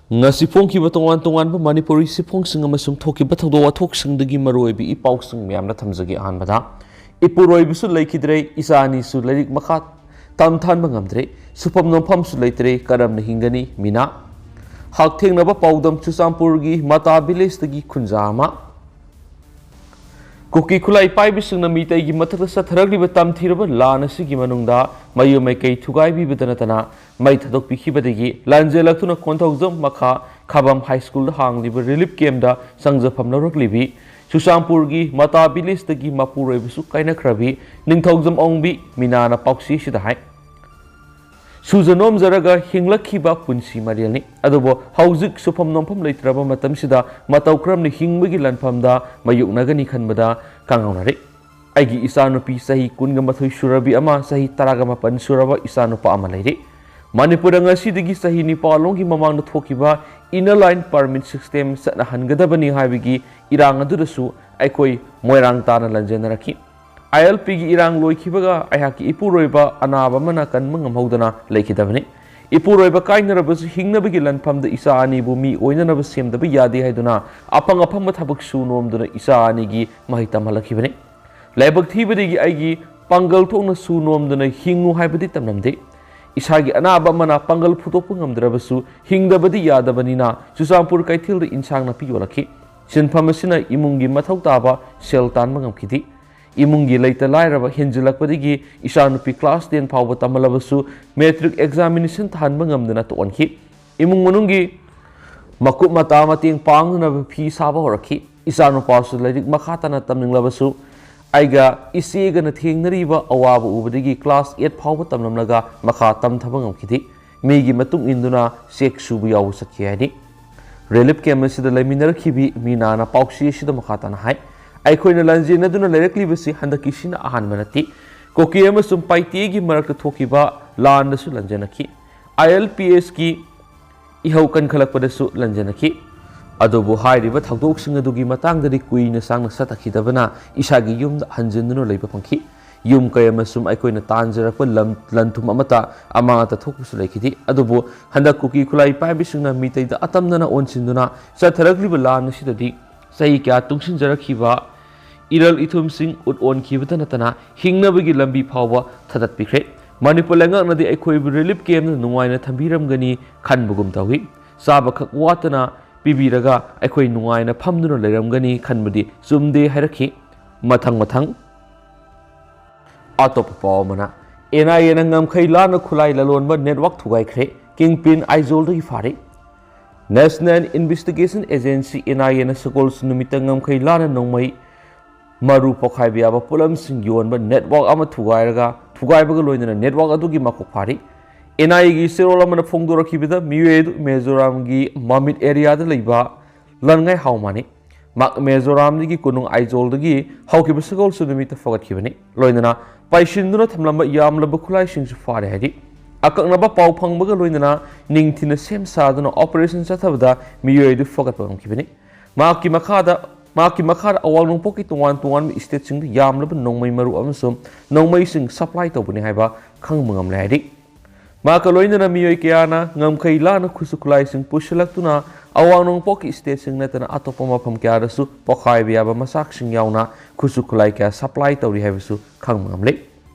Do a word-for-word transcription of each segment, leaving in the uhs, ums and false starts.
ꯉꯁꯤ ꯐꯣꯡꯈꯤꯕ ꯇꯣꯉꯥꯟ ꯇꯣꯉꯥꯟꯕ ꯃꯅꯤꯄꯨꯔꯤ ꯁꯤꯐꯣꯡꯁꯤꯡ ꯑꯃꯁꯨꯡ ꯊꯣꯛꯈꯤꯕ ꯊꯧꯗꯣꯛ ꯋꯥꯊꯣꯛꯁꯤꯡꯗꯒꯤ ꯃꯔꯨꯑꯣꯏꯕ ꯏ ꯄꯥꯎꯁꯤꯡ ꯃꯌꯥꯝꯅ ꯊꯝꯖꯒꯦ꯫ ꯑꯍꯥꯟꯕꯗ, ꯏꯄꯨꯔꯣꯏꯕꯁꯨ ꯂꯩꯈꯤꯗ꯭ꯔꯦ, ꯏꯆꯥ ꯑꯅꯤꯁꯨ ꯂꯥꯏꯔꯤꯛ ꯃꯈꯥ ꯇꯝꯊꯍꯟꯕ ꯉꯝꯗ꯭ꯔꯦ, ꯁꯨꯐꯝ ꯅꯣꯝꯐꯝꯁꯨ ꯂꯩꯇ꯭ꯔꯦ, ꯀꯔꯝꯅ ꯍꯤꯡꯒꯅꯤ? ꯃꯤꯅꯥ꯫ ꯍꯛꯊꯦꯡꯅꯕ ꯄꯥꯎꯗꯝ, ꯆꯨꯔꯆꯥꯟꯄꯨꯔꯒꯤ ꯃꯇꯥ ꯚꯤꯂꯦꯖꯇꯒꯤ ꯈꯨꯟꯖꯥ ꯑꯃ꯫ ꯀꯨꯀꯤ ꯈꯨꯠꯂꯥꯏ ꯄꯥꯏꯕꯁꯤꯡꯅ ꯃꯤꯇꯩꯒꯤ ꯃꯊꯛꯇ ꯆꯠꯊꯔꯛꯂꯤꯕ ꯇꯝꯊꯤꯔꯕ ꯂꯥꯟ ꯑꯁꯤꯒꯤ ꯃꯅꯨꯡꯗ ꯃꯌꯨꯝ ꯃꯩꯀꯩ ꯊꯨꯒꯥꯏꯕꯤꯕꯗ ꯅꯠꯇꯅ ꯃꯩ ꯊꯥꯗꯣꯛꯄꯤꯈꯤꯕꯗꯒꯤ ꯂꯥꯟꯖꯦꯜꯂꯛꯇꯨꯅ ꯀꯣꯟꯊꯧꯖꯝ ꯃꯈꯥ ꯈꯥꯕꯝ ꯍꯥꯏ ꯁ꯭ꯀꯨꯜꯗ ꯍꯥꯡꯂꯤꯕ ꯔꯤꯂꯤꯐ ꯀꯦꯝꯞꯇ ꯆꯪꯖꯐꯝ ꯂꯧꯔꯛꯂꯤꯕꯤ ꯆꯨꯔꯆꯥꯟꯄꯨꯔꯒꯤ ꯃꯇꯥ ꯚꯤꯂꯦꯖꯇꯒꯤ ꯃꯄꯨꯔꯣꯏꯕꯁꯨ ꯀꯥꯏꯅꯈ꯭ꯔꯕꯤ ꯅꯤꯡꯊꯧꯖꯝ ꯑꯣꯡꯕꯤ ꯃꯤꯅꯥꯅ ꯄꯥꯎꯆꯦꯁꯤꯗ ꯍꯥꯏ꯫ ꯁꯨꯖ ꯅꯣꯝꯖꯔꯒ ꯍꯤꯡꯂꯛꯈꯤꯕ ꯄꯨꯟꯁꯤ ꯃꯔꯦꯜꯅꯤ꯫ ꯑꯗꯨꯕꯨ ꯍꯧꯖꯤꯛ ꯁꯨꯐꯝ ꯅꯣꯝꯐꯝ ꯂꯩꯇ꯭ꯔꯕ ꯃꯇꯝꯁꯤꯗ ꯃꯇꯧ ꯀꯔꯝꯅ ꯍꯤꯡꯕꯒꯤ ꯂꯥꯟꯐꯝꯗ ꯃꯥꯌꯣꯛꯅꯒꯅꯤ ꯈꯟꯕꯗ ꯀꯥꯡꯉꯧꯅꯔꯦ꯫ ꯑꯩꯒꯤ ꯏꯆꯥꯅꯨꯄꯤ ꯆꯍꯤ ꯀꯨꯟꯒ ꯃꯥꯊꯣꯏ ꯁꯨꯔꯕꯤ ꯑꯃ, ꯆꯍꯤ ꯇꯔꯥꯒ ꯃꯥꯄꯟ ꯁꯨꯔꯕ ꯏꯆꯥꯅꯨꯄꯥ ꯑꯃ ꯂꯩꯔꯦ꯫ ꯃꯅꯤꯄꯨꯔꯗ ꯉꯁꯤꯗꯒꯤ ꯆꯍꯤ ꯅꯤꯄꯥꯜ ꯂꯣꯝꯒꯤ ꯃꯃꯥꯡꯗ ꯊꯣꯛꯈꯤꯕ Inner Line Permit System ꯆꯠꯅꯍꯟꯒꯗꯕꯅꯤ ꯍꯥꯏꯕꯒꯤ ꯏꯔꯥꯡ ꯑꯗꯨꯗꯁꯨ ꯑꯩꯈꯣꯏ ꯃꯣꯏꯔꯥꯡ ꯇꯥꯅ ꯂꯥꯟꯖꯦꯟꯅꯔꯛꯈꯤ꯫ ꯑꯥꯏ ꯑꯦꯜ ꯄꯤꯒꯤ ꯏꯔꯥꯡ ꯂꯣꯏꯈꯤꯕꯒ ꯑꯩꯍꯥꯛꯀꯤ ꯏꯄꯨꯔꯣꯏꯕ ꯑꯅꯥꯕ ꯑꯃꯅ ꯀꯟꯕ ꯉꯝꯍꯧꯗꯅ ꯂꯩꯈꯤꯗꯕꯅꯤ꯫ ꯏꯄꯨꯔꯣꯏꯕ ꯀꯥꯏꯅꯔꯕꯁꯨ ꯍꯤꯡꯅꯕꯒꯤ ꯂꯥꯟꯐꯝꯗ ꯏꯆꯥ ꯑꯅꯤꯕꯨ ꯃꯤ ꯑꯣꯏꯅꯅꯕ ꯁꯦꯝꯗꯕ ꯌꯥꯗꯦ ꯍꯥꯏꯗꯨꯅ ꯑꯐꯪ ꯑꯐꯪꯕ ꯊꯕꯛ ꯁꯨ ꯅꯣꯝꯗꯨꯅ ꯏꯆꯥ ꯑꯅꯤꯒꯤ ꯃꯍꯩ ꯇꯝꯍꯜꯂꯛꯈꯤꯕꯅꯤ꯫ ꯂꯥꯏꯕꯛ ꯊꯤꯕꯗꯒꯤ ꯑꯩꯒꯤ ꯄꯥꯡꯒꯜ ꯊꯣꯛꯅ ꯁꯨ ꯅꯣꯝꯗꯨꯅ ꯍꯤꯡꯉꯨ ꯍꯥꯏꯕꯗꯤ ꯇꯝꯂꯝꯗꯦ꯫ ꯏꯁꯥꯒꯤ ꯑꯅꯥꯕ ꯑꯃꯅ ꯄꯥꯡꯒꯜ ꯐꯨꯗꯣꯛꯄ ꯉꯝꯗ꯭ꯔꯕꯁꯨ ꯍꯤꯡꯗꯕꯗꯤ ꯌꯥꯗꯕꯅꯤꯅ ꯆꯨꯔꯆꯥꯟꯄꯨꯔ ꯀꯩꯊꯦꯜꯗ ꯏꯟꯁꯥꯡ ꯅꯥꯄꯤ ꯌꯣꯜꯂꯛꯈꯤ꯫ ꯁꯤꯟꯐꯝ ꯑꯁꯤꯅ ꯏꯃꯨꯡꯒꯤ ꯃꯊꯧ ꯇꯥꯕ ꯁꯦꯜ ꯇꯥꯟꯕ ꯉꯝꯈꯤꯗꯦ꯫ ꯏꯃꯨꯡꯒꯤ ꯂꯩꯇ ꯂꯥꯏꯔꯕ ꯍꯦꯟꯖꯤꯜꯂꯛꯄꯗꯒꯤ ꯏꯆꯥꯅꯨꯄꯤ class ten ꯐꯥꯎꯕ ꯇꯝꯍꯜꯂꯕꯁꯨ matric examination ꯊꯥꯍꯟꯕ ꯉꯝꯗꯅ ꯇꯣꯛꯍꯟꯈꯤ꯫ ꯏꯃꯨꯡ ꯃꯅꯨꯡꯒꯤ ꯃꯀꯨꯞ ꯃꯇꯥ ꯃꯇꯦꯡ ꯄꯥꯡꯅꯅꯕ ꯐꯤ ꯁꯥꯕ ꯍꯧꯔꯛꯈꯤ꯫ ꯏꯆꯥꯅꯨꯄꯥꯁꯨ ꯂꯥꯏꯔꯤꯛ ꯃꯈꯥ ꯇꯥꯅ ꯇꯝꯅꯤꯡꯂꯕꯁꯨ ꯑꯩꯒ ꯏꯆꯦꯒꯅ ꯊꯦꯡꯅꯔꯤꯕ ꯑꯋꯥꯕ ꯎꯕꯗꯒꯤ class eight ꯐꯥꯎꯕ ꯇꯝꯂꯝꯂꯒ ꯃꯈꯥ ꯇꯝꯊꯕ ꯉꯝꯈꯤꯗꯦ꯫ ꯃꯤꯒꯤ ꯃꯇꯨꯡ ꯏꯟꯗꯨꯅ ꯆꯦꯛ ꯁꯨꯕ ꯌꯥꯎꯕ ꯆꯠꯈꯤ ꯍꯥꯏꯔꯤ꯫ ꯔꯤꯂꯤꯐ ꯀꯦꯝꯞ ꯑꯁꯤꯗ ꯂꯩꯃꯤꯟꯅꯔꯛꯈꯤꯕꯤ ꯃꯤꯅꯥꯅ ꯄꯥꯎꯆꯦ ꯑꯁꯤꯗ ꯃꯈꯥ ꯇꯥꯅ ꯍꯥꯏ, ꯑꯩꯈꯣꯏꯅ ꯂꯥꯟꯖꯦꯟꯅꯗꯨꯅ ꯂꯩꯔꯛꯂꯤꯕꯁꯤ ꯍꯟꯗꯛꯀꯤꯁꯤꯅ ꯑꯍꯥꯟꯕ ꯅꯠꯇꯦ꯫ ꯀꯨꯀꯤ ꯑꯃꯁꯨꯡ ꯄꯥꯏꯇꯦꯒꯤ ꯃꯔꯛꯇ ꯊꯣꯛꯈꯤꯕ ꯂꯥꯟꯗꯁꯨ ꯂꯥꯟꯖꯦꯟꯅꯈꯤ꯫ ꯑꯥꯏ ꯑꯦꯜ ꯄꯤ ꯑꯦꯁꯀꯤ ꯏꯍꯧ ꯀꯟꯈꯠꯂꯛꯄꯗꯁꯨ ꯂꯥꯟꯖꯦꯟꯅꯈꯤ꯫ ꯑꯗꯨꯕꯨ ꯍꯥꯏꯔꯤꯕ ꯊꯧꯗꯣꯛꯁꯤꯡ ꯑꯗꯨꯒꯤ ꯃꯇꯥꯡꯗꯗꯤ ꯀꯨꯏꯅ ꯁꯥꯡꯅ ꯆꯠꯊꯈꯤꯗꯕꯅ ꯏꯁꯥꯒꯤ ꯌꯨꯝꯗ ꯍꯟꯖꯤꯟꯗꯨꯅ ꯂꯩꯕ ꯐꯪꯈꯤ꯫ ꯌꯨꯝ ꯀꯩ ꯑꯃꯁꯨꯡ ꯑꯩꯈꯣꯏꯅ ꯇꯥꯟꯖꯔꯛꯄ ꯂꯝ, ꯂꯟ ꯊꯨꯝ ꯑꯃꯠꯇ ꯑꯃꯥꯡ ꯑꯇ ꯊꯣꯛꯄꯁꯨ ꯂꯩꯈꯤꯗꯦ꯫ ꯑꯗꯨꯕꯨ ꯍꯟꯗꯛ ꯀꯨꯀꯤ ꯈꯨꯠꯂꯥꯏ ꯄꯥꯏꯕꯤꯁꯤꯡꯅ ꯃꯤꯇꯩꯗ ꯑꯇꯝꯅꯅ ꯑꯣꯟꯁꯤꯟꯗꯨꯅ ꯆꯠꯊꯔꯛꯂꯤꯕ ꯂꯥꯟ ꯑꯁꯤꯗꯗꯤ ꯆꯍꯤ ꯀꯌꯥ ꯇꯨꯡꯁꯤꯟꯖꯔꯛꯈꯤꯕ ꯏꯔꯜ ꯏꯊꯨꯝꯁꯤꯡ ꯎꯠ ꯑꯣꯟꯈꯤꯕꯇ ꯅꯠꯇꯅ ꯍꯤꯡꯅꯕꯒꯤ ꯂꯝꯕꯤ ꯐꯥꯎꯕ ꯊꯥꯗꯠꯄꯤꯈ꯭ꯔꯦ꯫ ꯃꯅꯤꯄꯨꯔ ꯂꯩꯉꯥꯛꯅꯗꯤ ꯑꯩꯈꯣꯏꯕꯨ ꯔꯤꯂꯤꯐ ꯀꯦꯝꯞꯇ ꯅꯨꯡꯉꯥꯏꯅ ꯊꯝꯕꯤꯔꯝꯒꯅꯤ ꯈꯟꯕꯒꯨꯝ ꯇꯧꯏ꯫ ꯆꯥꯕꯈꯛ ꯋꯥꯠꯇꯅ ꯄꯤꯕꯤꯔꯒ ꯑꯩꯈꯣꯏ ꯅꯨꯡꯉꯥꯏꯅ ꯐꯝꯗꯨꯅ ꯂꯩꯔꯝꯒꯅꯤ ꯈꯟꯕꯗꯤ ꯆꯨꯝꯗꯦ ꯍꯥꯏꯔꯛꯈꯤ꯫ ꯃꯊꯪ ꯃꯊꯪ꯫ ꯑꯇꯣꯞꯄ ꯄꯥꯎ ꯑꯃꯅ, ꯑꯦꯟ ꯑꯥꯏ ꯑꯦꯅ ꯉꯝꯈꯩ ꯂꯥꯟꯅ ꯈꯨꯠꯂꯥꯏ ꯂꯂꯣꯟꯕ ꯅꯦꯠꯋꯥꯛ ꯊꯨꯒꯥꯏꯈ꯭ꯔꯦ, ꯀꯤꯡꯄꯤꯟ ꯑꯥꯏꯖꯣꯜꯗꯒꯤ ꯐꯥꯔꯦ꯫ National Investigation Agency, ꯑꯦꯟ ꯑꯥꯏ ꯑꯦꯅ ꯁꯒꯣꯜꯁꯦꯟ ꯅꯨꯃꯤꯠꯇ ꯉꯝꯈꯩ ꯂꯥꯟꯅ ꯅꯣꯡꯃꯩ ꯃꯔꯨ ꯄꯣꯈꯥꯏꯕ ꯌꯥꯕ ꯄꯣꯠꯂꯝꯁꯤꯡ ꯌꯣꯟꯕ ꯅꯦꯠꯋꯥꯛ ꯑꯃ ꯊꯨꯒꯥꯏꯔꯒ, ꯊꯨꯒꯥꯏꯕꯒ ꯂꯣꯏꯅꯅ ꯅꯦꯠꯋꯥꯛ ꯑꯗꯨꯒꯤ ꯃꯀꯣꯛ ꯐꯥꯔꯤ꯫ ꯑꯦꯟ ꯑꯥꯏ ꯑꯦꯒꯤ ꯆꯦꯔꯣꯜ ꯑꯃꯅ ꯐꯣꯡꯗꯣꯔꯛꯈꯤꯕꯗ, ꯃꯤꯑꯣꯏ ꯑꯗꯨ ꯃꯤꯖꯣꯔꯥꯝꯒꯤ ꯃꯃꯤꯠ ꯑꯦꯔꯤꯌꯥꯗ ꯂꯩꯕ ꯂꯟꯉꯥꯏ ꯍꯥꯎꯃꯥꯅꯤ꯫ ꯃꯍꯥꯛ ꯃꯤꯖꯣꯔꯥꯝꯗꯒꯤ ꯀꯣꯅꯨꯡ ꯑꯥꯏꯖꯣꯜꯗꯒꯤ ꯍꯧꯈꯤꯕ ꯁꯒꯣꯜꯁꯦꯟ ꯅꯨꯃꯤꯠꯇ ꯐꯒꯠꯈꯤꯕꯅꯤ꯫ ꯂꯣꯏꯅꯅ ꯄꯥꯏꯁꯤꯟꯗꯨꯅ ꯊꯝꯂꯝꯕ ꯌꯥꯝꯂꯕ ꯈꯨꯠꯂꯥꯏꯁꯤꯡꯁꯨ ꯐꯥꯔꯦ ꯍꯥꯏꯔꯤ꯫ ꯑꯀꯛꯅꯕ ꯄꯥꯎ ꯐꯪꯕꯒ ꯂꯣꯏꯅꯅ ꯅꯤꯡꯊꯤꯅ ꯁꯦꯝ ꯁꯥꯗꯨꯅ ꯑꯣꯄꯔꯦꯁꯟ ꯆꯠꯊꯕꯗ ꯃꯤꯑꯣꯏ ꯑꯗꯨ ꯐꯒꯠꯄ ꯉꯝꯈꯤꯕꯅꯤ꯫ ꯃꯍꯥꯛꯀꯤ ꯃꯈꯥꯗ, ꯃꯍꯥꯛꯀꯤ ꯃꯈꯥꯗ ꯑꯋꯥꯡ ꯅꯣꯡꯄꯣꯛꯀꯤ ꯇꯣꯉꯥꯟ ꯇꯣꯉꯥꯟꯕ ꯁ꯭ꯇꯦꯠꯁꯤꯡꯗ ꯌꯥꯝꯂꯕ ꯅꯣꯡꯃꯩ ꯃꯔꯨ ꯑꯃꯁꯨꯡ ꯅꯣꯡꯃꯩꯁꯤꯡ ꯁꯄ꯭ꯂꯥꯏ ꯇꯧꯕꯅꯤ ꯍꯥꯏꯕ ꯈꯪꯕ ꯉꯝꯂꯦ ꯍꯥꯏꯔꯤ꯫ ꯃꯍꯥꯛꯀ ꯂꯣꯏꯅꯅ ꯃꯤꯑꯣꯏ ꯀꯌꯥꯅ ꯉꯝꯈꯩ ꯂꯥꯟꯅ ꯈꯨꯠꯁꯨ ꯈꯨꯠꯂꯥꯏꯁꯤꯡ ꯄꯨꯁꯤꯜꯂꯛꯇꯨꯅ ꯑꯋꯥꯡ ꯅꯣꯡꯄꯣꯛꯀꯤ ꯁ꯭ꯇꯦꯠꯁꯤꯡ ꯅꯠꯇꯅ ꯑꯇꯣꯞꯄ ꯃꯐꯝ ꯀꯌꯥꯗꯁꯨ ꯄꯣꯈꯥꯏꯕ ꯌꯥꯕ ꯃꯆꯥꯛꯁꯤꯡ ꯌꯥꯎꯅ ꯈꯨꯠꯁꯨ ꯈꯨꯠꯂꯥꯏ ꯀꯌꯥ ꯁꯄ꯭ꯂꯥꯏ ꯇꯧꯔꯤ ꯍꯥꯏꯕꯁꯨ ꯈꯪꯕ ꯉꯝꯂꯦ꯫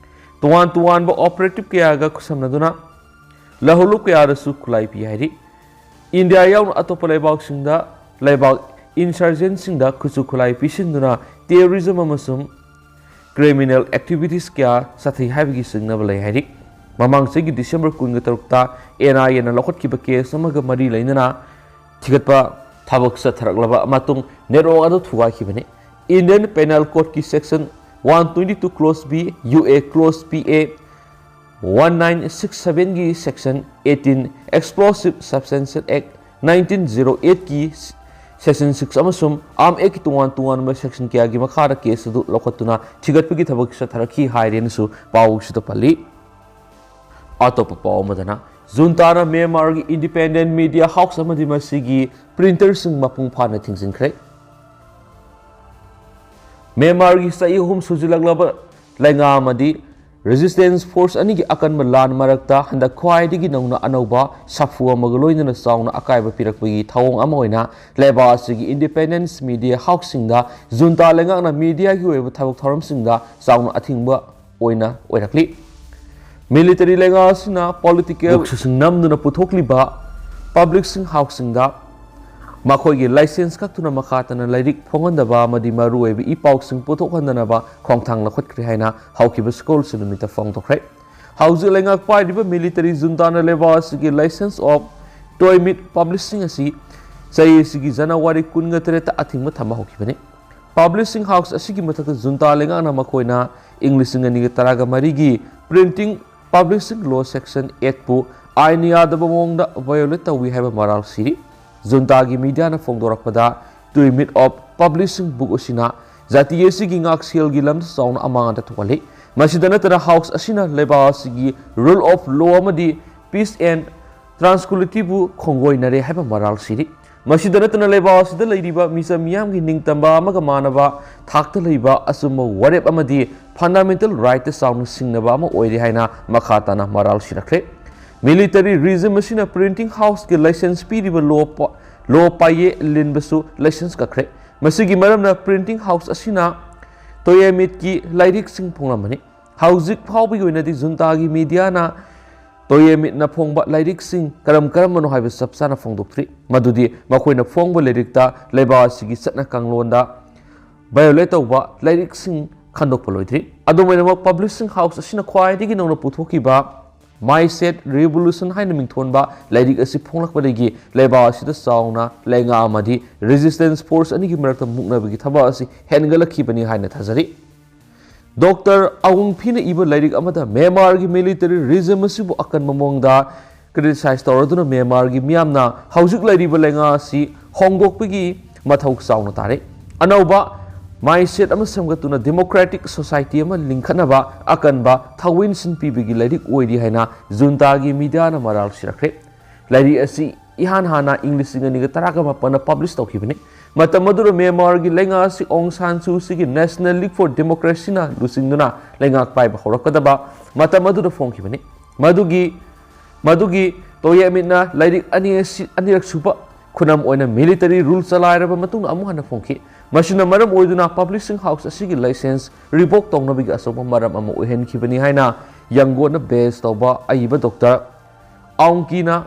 ꯇꯣꯉꯥꯟ ꯇꯣꯉꯥꯟꯕ ꯑꯣꯄꯔꯦꯇꯤꯚ ꯀꯌꯥꯒ ꯈꯨꯠꯁꯝꯅꯗꯨꯅ ꯂꯧꯍꯧꯂꯨꯞ ꯀꯌꯥꯗꯁꯨ ꯈꯨꯠꯂꯥꯏ ꯄꯤ ꯍꯥꯏꯔꯤ꯫ ꯏꯟꯗꯤꯌꯥ ꯌꯥꯎꯅ ꯑꯇꯣꯞꯄ ꯂꯩꯕꯥꯛꯁꯤꯡꯗ ꯂꯩꯕꯥꯛ ꯏꯟꯁꯔꯖꯦꯟꯁꯤꯡꯗ ꯈꯨꯠꯁꯨ ꯈꯨꯠꯂꯥꯏ ꯄꯤꯁꯤꯟꯗꯨꯅ ꯇꯦꯔꯣꯔꯤꯖꯝ ꯑꯃꯁꯨꯡ ꯀ꯭ꯔꯤꯃꯤꯅꯦꯜ ꯑꯦꯛꯇꯤꯚꯤꯇꯤꯁ ꯀꯌꯥ ꯆꯠꯊꯩ ꯍꯥꯏꯕꯒꯤ ꯆꯤꯡꯅꯕ ꯂꯩ ꯍꯥꯏꯔꯤ꯫ ꯃꯃꯥꯡ ꯆꯍꯤꯒꯤ ꯗꯤꯁꯦꯝꯕꯔ ꯀꯨꯟꯒ ꯇꯔꯨꯛꯇ ꯑꯦꯟ ꯑꯥꯏ ꯑꯦꯅ ꯂꯧꯈꯠꯈꯤꯕ ꯀꯦꯁ ꯑꯃꯒ ꯃꯔꯤ ꯂꯩꯅꯅ ꯊꯤꯒꯠꯄ ꯊꯕꯛ ꯆꯠꯊꯔꯛꯂꯕ ꯃꯇꯨꯡ ꯅꯦꯠꯋꯥꯛ ꯑꯗꯨ ꯊꯨꯒꯥꯏꯈꯤꯕꯅꯤ꯫ Indian Penal Codeꯀꯤ section one twenty two clause B, U A clause P A, one nine six sevenꯒꯤ section eighteen, Explosive Substances Act nineteen zero eightꯀꯤ section six ꯑꯃꯁꯨꯡ Arms Actꯀꯤ ꯇꯣꯉꯥꯟ ꯇꯣꯉꯥꯟꯕ section ꯀꯌꯥꯒꯤ ꯃꯈꯥꯗ ꯀꯦꯁ ꯑꯗꯨ ꯂꯧꯈꯠꯇꯨꯅ ꯊꯤꯒꯠꯄꯒꯤ ꯊꯕꯛ ꯆꯠꯊꯔꯛꯈꯤ ꯍꯥꯏꯔꯦꯅꯁꯨ ꯄꯥꯎꯁꯤꯗ ꯄꯜꯂꯤ꯫ ꯑꯇꯣꯞꯄ ꯄꯥꯎ ꯑꯃꯗꯅ, ꯖꯨꯟꯇꯥꯅ ꯃ꯭ꯌꯥꯟꯃꯥꯔꯒꯤ ꯏꯟꯗꯤꯄꯦꯟꯗꯦꯟ ꯃꯤꯗꯤꯌꯥ ꯍꯥꯎꯁ ꯑꯃꯗꯤ ꯃꯁꯤꯒꯤ ꯄ꯭ꯔꯤꯟꯇꯔꯁꯤꯡ ꯃꯄꯨꯡ ꯐꯥꯅ ꯊꯤꯡꯖꯤꯟꯈ꯭ꯔꯦ꯫ ꯃ꯭ꯌꯥꯟꯃꯥꯔꯒꯤ ꯆꯍꯤ ꯑꯍꯨꯝ ꯁꯨꯖꯤꯜꯂꯛꯂꯕ ꯂꯩꯉꯥꯛ ꯑꯃꯗꯤ ꯔꯦꯖꯤꯁꯇꯦꯟꯁ ꯐꯣꯔꯁ ꯑꯅꯤꯒꯤ ꯑꯀꯟꯕ ꯂꯥꯟ ꯃꯔꯛꯇ ꯍꯟꯗꯛ ꯈ꯭ꯋꯥꯏꯗꯒꯤ ꯅꯧꯅ ꯑꯅꯧꯕ ꯁꯥꯐꯨ ꯑꯃꯒ ꯂꯣꯏꯅꯅ ꯆꯥꯎꯅ ꯑꯀꯥꯏꯕ ꯄꯤꯔꯛꯄꯒꯤ ꯊꯧꯑꯣꯡ ꯑꯃ ꯑꯣꯏꯅ ꯂꯩꯕꯥꯛ ꯑꯁꯤꯒꯤ ꯏꯟꯗꯤꯄꯦꯟꯗꯦꯟꯁ ꯃꯤꯗꯤꯌꯥ ꯍꯥꯎꯁꯁꯤꯡꯗ ꯖꯨꯟꯇꯥ ꯂꯩꯉꯥꯛꯅ ꯃꯤꯗꯤꯌꯥꯒꯤ ꯑꯣꯏꯕ ꯊꯕꯛ ꯊꯧꯔꯝꯁꯤꯡꯗ ꯆꯥꯎꯅ ꯑꯊꯤꯡꯕ ꯑꯣꯏꯅ ꯑꯣꯏꯔꯛꯂꯤ꯫ ꯃꯤꯂꯤꯇꯔꯤ ꯂꯩꯉꯥꯛ ꯑꯁꯤꯅ ꯄꯣꯂꯤꯇꯤꯀꯦꯜ ꯕꯨꯛꯁꯤꯡ ꯅꯝꯗꯨꯅ ꯄꯨꯊꯣꯛꯂꯤꯕ ꯄꯕ꯭ꯂꯤꯁꯤꯡ ꯍꯥꯎꯁꯁꯤꯡꯗ ꯃꯈꯣꯏꯒꯤ ꯂꯥꯏꯁꯦꯟꯁ ꯀꯛꯇꯨꯅ ꯃꯈꯥ ꯇꯥꯅ ꯂꯥꯏꯔꯤꯛ ꯐꯣꯡꯍꯟꯗꯕ ꯑꯃꯗꯤ ꯃꯔꯨꯑꯣꯏꯕ ꯏ ꯄꯥꯎꯁꯤꯡ ꯄꯨꯊꯣꯛꯍꯟꯗꯅꯕ ꯈꯣꯡꯊꯥꯡ ꯂꯧꯈꯠꯈ꯭ꯔꯦ ꯍꯥꯏꯅ ꯍꯧꯈꯤꯕ ꯁꯒꯣꯜꯁꯦꯜ ꯅꯨꯃꯤꯠꯇ ꯐꯣꯡꯗꯣꯛꯈ꯭ꯔꯦ꯫ ꯍꯧꯖꯤꯛ ꯂꯩꯉꯥꯛ ꯄꯥꯏꯔꯤꯕ ꯃꯤꯂꯤꯇꯔꯤ ꯖꯨꯟꯇꯥꯅ ꯂꯩꯕꯥꯛ ꯑꯁꯤꯒꯤ ꯂꯥꯏꯁꯦꯟꯁ ꯑꯣꯐ ꯇꯣꯏꯃꯤꯠ ꯄꯕ꯭ꯂꯤꯁꯤꯡ ꯑꯁꯤ ꯆꯍꯤ ꯑꯁꯤꯒꯤ ꯖꯅꯋꯥꯔꯤ ꯀꯨꯟꯒ ꯇꯔꯦꯠꯇ ꯑꯊꯤꯡꯕ ꯊꯝꯕ ꯍꯧꯈꯤꯕꯅꯤ꯫ ꯄꯕ꯭ꯂꯤꯁꯤꯡ ꯍꯥꯎꯁ ꯑꯁꯤꯒꯤ ꯃꯊꯛꯇ ꯖꯨꯟꯇꯥ ꯂꯩꯉꯥꯛꯅ ꯃꯈꯣꯏꯅ ꯏꯪ ꯂꯤꯁꯤꯡ ꯑꯅꯤꯒ ꯇꯔꯥꯒ ꯃꯔꯤꯒꯤ ꯄ꯭ꯔꯤꯟꯇꯤꯡ ꯄꯕ꯭ꯂꯤꯁꯤꯡ ꯂꯣ ꯁꯦꯛꯁꯟ ꯑꯦꯠꯄꯨ ꯑꯥꯏꯟ ꯌꯥꯗꯕ ꯃꯑꯣꯡꯗ ꯚꯥꯏꯑꯣꯂꯦꯠ ꯇꯧꯏ ꯍꯥꯏꯕ ꯃꯔꯥꯜ ꯁꯤꯔꯤ꯫ ꯖꯨꯟꯇꯥꯒꯤ ꯃꯤꯗꯤꯌꯥꯅ ꯐꯣꯡꯗꯣꯔꯛꯄꯗ, ꯇꯨꯏꯃꯤꯠ ꯑꯣꯐ ꯄꯕ꯭ꯂꯤꯁꯤꯡ ꯕꯨꯛ ꯑꯁꯤꯅ ꯖꯥꯇꯤ ꯑꯁꯤꯒꯤ ꯉꯥꯛꯁꯦꯜꯒꯤ ꯂꯝꯗ ꯆꯥꯎꯅ ꯑꯃꯥꯡ ꯑꯇ ꯊꯣꯛꯍꯜꯂꯤ꯫ ꯃꯁꯤꯗ ꯅꯠꯇꯅ, ꯍꯥꯎꯁ ꯑꯁꯤꯅ ꯂꯩꯕꯥꯛ ꯑꯁꯤꯒꯤ ꯔꯨꯜ ꯑꯣꯐ ꯂꯣ ꯑꯃꯗꯤ ꯄꯤꯁ ꯑꯦꯟ ꯇ꯭ꯔꯥꯟꯁꯀꯨꯂꯤꯇꯤꯕꯨ ꯈꯣꯡꯒꯣꯏꯅꯔꯦ ꯍꯥꯏꯕ ꯃꯔꯥꯜ ꯁꯤꯔꯤ꯫ ꯃꯁꯤꯗ ꯅꯠꯇꯅ, ꯂꯩꯕꯥꯛ ꯑꯁꯤꯗ ꯂꯩꯔꯤꯕ ꯃꯤꯆꯝ ꯃꯤꯌꯥꯝꯒꯤ ꯅꯤꯡꯇꯝꯕ ꯑꯃꯒ ꯃꯥꯟꯅꯕ ꯊꯥꯛꯇ ꯂꯩꯕ ꯑꯆꯨꯝꯕ ꯋꯥꯔꯦꯞ ꯑꯃꯗꯤ ꯐꯟꯗꯥꯃꯦꯟꯇꯦꯜ ꯔꯥꯏꯠꯇ ꯆꯥꯎꯅ ꯁꯤꯡꯅꯕ ꯑꯃ ꯑꯣꯏꯔꯦ ꯍꯥꯏꯅ ꯃꯈꯥ ꯇꯥꯅ ꯃꯔꯥꯜ ꯁꯤꯔꯛꯈ꯭ꯔꯦ꯫ ꯃꯤꯂꯤꯇꯔꯤ ꯔꯤꯖꯤꯝ ꯑꯁꯤꯅ ꯄ꯭ꯔꯤꯟꯇꯤꯡ ꯍꯥꯎꯁꯀꯤ ꯂꯥꯏꯁꯦꯟꯁ ꯄꯤꯔꯤꯕ ꯂꯣ ꯄ-, ꯂꯣ ꯄꯥꯏꯌꯦ ꯂꯤꯟꯕꯁꯨ ꯂꯥꯏꯁꯦꯟꯁ ꯀꯛꯈ꯭ꯔꯦ꯫ ꯃꯁꯤꯒꯤ ꯃꯔꯝꯅ ꯄ꯭ꯔꯤꯟꯇꯤꯡ ꯍꯥꯎꯁ ꯑꯁꯤꯅ ꯇꯣꯌꯦꯃꯤꯠꯀꯤ ꯂꯥꯏꯔꯤꯛꯁꯤꯡ ꯐꯣꯡꯂꯝꯕꯅꯤ꯫ ꯍꯧꯖꯤꯛ ꯐꯥꯎꯕꯒꯤ ꯑꯣꯏꯅꯗꯤ ꯖꯨꯟꯇꯥꯒꯤ ꯃꯤꯗꯤꯌꯥꯅ ꯇꯣꯌꯦꯃꯤꯠꯅ ꯐꯣꯡꯕ ꯂꯥꯏꯔꯤꯛꯁꯤꯡ ꯀꯔꯝ ꯀꯔꯝꯕꯅꯣ ꯍꯥꯏꯕ ꯆꯞ ꯆꯥꯅ ꯐꯣꯡꯗꯣꯛꯇ꯭ꯔꯤ꯫ ꯃꯗꯨꯗꯤ ꯃꯈꯣꯏꯅ ꯐꯣꯡꯕ ꯂꯥꯏꯔꯤꯛꯇ ꯂꯩꯕꯥꯛ ꯑꯁꯤꯒꯤ ꯆꯠꯅ ꯀꯥꯡꯂꯣꯟꯗ ꯚꯥꯏꯑꯣꯂꯦꯠ ꯇꯧꯕ ꯂꯥꯏꯔꯤꯛꯁꯤꯡ ꯈꯟꯗꯣꯛꯄ ꯂꯣꯏꯗ꯭ꯔꯤ꯫ ꯑꯗꯨꯝ ꯑꯣꯏꯅꯃꯛ, ꯄꯕ꯭ꯂꯤꯁꯤꯡ ꯍꯥꯎꯁ ꯑꯁꯤꯅ ꯈ꯭ꯋꯥꯏꯗꯒꯤ ꯅꯧꯅ ꯄꯨꯊꯣꯛꯈꯤꯕ ꯃꯥꯏꯁꯦꯠ ꯔꯤꯚꯣꯂꯨꯁꯟ ꯍꯥꯏꯅ ꯃꯤꯡꯊꯣꯟꯕ ꯂꯥꯏꯔꯤꯛ ꯑꯁꯤ ꯐꯣꯡꯂꯛꯄꯗꯒꯤ ꯂꯩꯕꯥꯛ ꯑꯁꯤꯗ ꯆꯥꯎꯅ ꯂꯩꯉꯥꯛ ꯑꯃꯗꯤ ꯔꯦꯖꯤꯁꯇꯦꯟꯁ ꯐꯣꯔꯁ ꯑꯅꯤꯒꯤ ꯃꯔꯛꯇ ꯃꯨꯛꯅꯕꯒꯤ ꯊꯕꯛ ꯑꯁꯤ ꯍꯦꯟꯒꯠꯂꯛꯈꯤꯕꯅꯤ ꯍꯥꯏꯅ ꯊꯥꯖꯔꯤ꯫ ꯗꯣꯛꯇꯔ ꯑꯋꯨꯡ ꯐꯤꯅ ꯏꯕ ꯂꯥꯏꯔꯤꯛ ꯑꯃꯗ ꯃ꯭ꯌꯥꯟꯃꯥꯔꯒꯤ ꯃꯤꯂꯤꯇꯔꯤ ꯔꯤꯖꯤꯝ ꯑꯁꯤꯕꯨ ꯑꯀꯟꯕ ꯃꯑꯣꯡꯗ ꯀ꯭ꯔꯤꯇꯤꯁꯥꯏꯖ ꯇꯧꯔꯗꯨꯅ ꯃ꯭ꯌꯥꯟꯃꯥꯔꯒꯤ ꯃꯤꯌꯥꯝꯅ ꯍꯧꯖꯤꯛ ꯂꯩꯔꯤꯕ ꯂꯩꯉꯥꯛ ꯑꯁꯤ ꯍꯣꯡꯗꯣꯛꯄꯒꯤ ꯃꯊꯧ ꯆꯥꯎꯅ ꯇꯥꯔꯦ꯫ ꯑꯅꯧꯕ ꯃꯥꯏꯟꯁꯦꯠ ꯑꯃ ꯁꯦꯝꯒꯠꯇꯨꯅ ꯗꯦꯃꯣꯀ꯭ꯔꯦꯇꯤꯛ ꯁꯣꯁꯥꯏꯇꯤ ꯑꯃ ꯂꯤꯡꯈꯠꯅꯕ ꯑꯀꯟꯕ ꯊꯧꯑꯣꯏꯟꯁꯤꯟ ꯄꯤꯕꯒꯤ ꯂꯥꯏꯔꯤꯛ ꯑꯣꯏꯔꯤ ꯍꯥꯏꯅ ꯖꯨꯟꯇꯥꯒꯤ ꯃꯤꯗꯤꯌꯥꯅ ꯃꯔꯥꯜ ꯁꯤꯔꯛꯈ꯭ꯔꯦ꯫ ꯂꯥꯏꯔꯤꯛ ꯑꯁꯤ ꯏꯍꯥꯟ ꯍꯥꯟꯅ ꯏꯪ ꯂꯤꯁꯤꯡ ꯑꯅꯤꯒ ꯇꯔꯥꯒ ꯃꯥꯄꯟꯗ ꯄꯕ꯭ꯂꯤꯁ ꯇꯧꯈꯤꯕꯅꯤ꯫ ꯃꯇꯝ ꯑꯗꯨꯗ ꯃ꯭ꯌꯥꯟꯃꯥꯔꯒꯤ ꯂꯩꯉꯥꯛ ꯑꯁꯤ ꯑꯣꯡ ꯁꯥꯟ ꯁꯨ ꯆꯤꯒꯤ National League for Democracy ꯅ ꯂꯨꯆꯤꯡꯗꯨꯅ ꯂꯩꯉꯥꯛ ꯄꯥꯏꯕ ꯍꯧꯔꯛꯀꯗꯕ ꯃꯇꯝ ꯑꯗꯨꯗ ꯐꯣꯡꯈꯤꯕꯅꯤ꯫ ꯃꯗꯨꯒꯤ ꯃꯗꯨꯒꯤ ꯇꯣꯌꯦꯃꯤꯠꯅ ꯂꯥꯏꯔꯤꯛ ꯑꯅꯤ ꯑꯁꯤ ꯑꯅꯤꯔꯛ ꯁꯨꯕ ꯈꯨꯅꯝ ꯑꯣꯏꯅ military rule ꯆꯂꯥꯏꯔꯕ ꯃꯇꯨꯡꯗ ꯑꯃꯨꯛ ꯍꯟꯅ ꯐꯣꯡꯈꯤ꯫ ꯃꯁꯤꯅ ꯃꯔꯝ ꯑꯣꯏꯗꯨꯅ publishing house ꯑꯁꯤꯒꯤ license revoke ꯇꯧꯅꯕꯒꯤ ꯑꯆꯧꯕ ꯃꯔꯝ ꯑꯃ ꯑꯣꯏꯍꯟꯈꯤꯕꯅꯤ ꯍꯥꯏꯅ ꯌꯥꯡꯒꯣꯟꯗ base ꯇꯧꯕ ꯑꯏꯕ Doctor ꯑꯥꯎꯡꯀꯤꯅ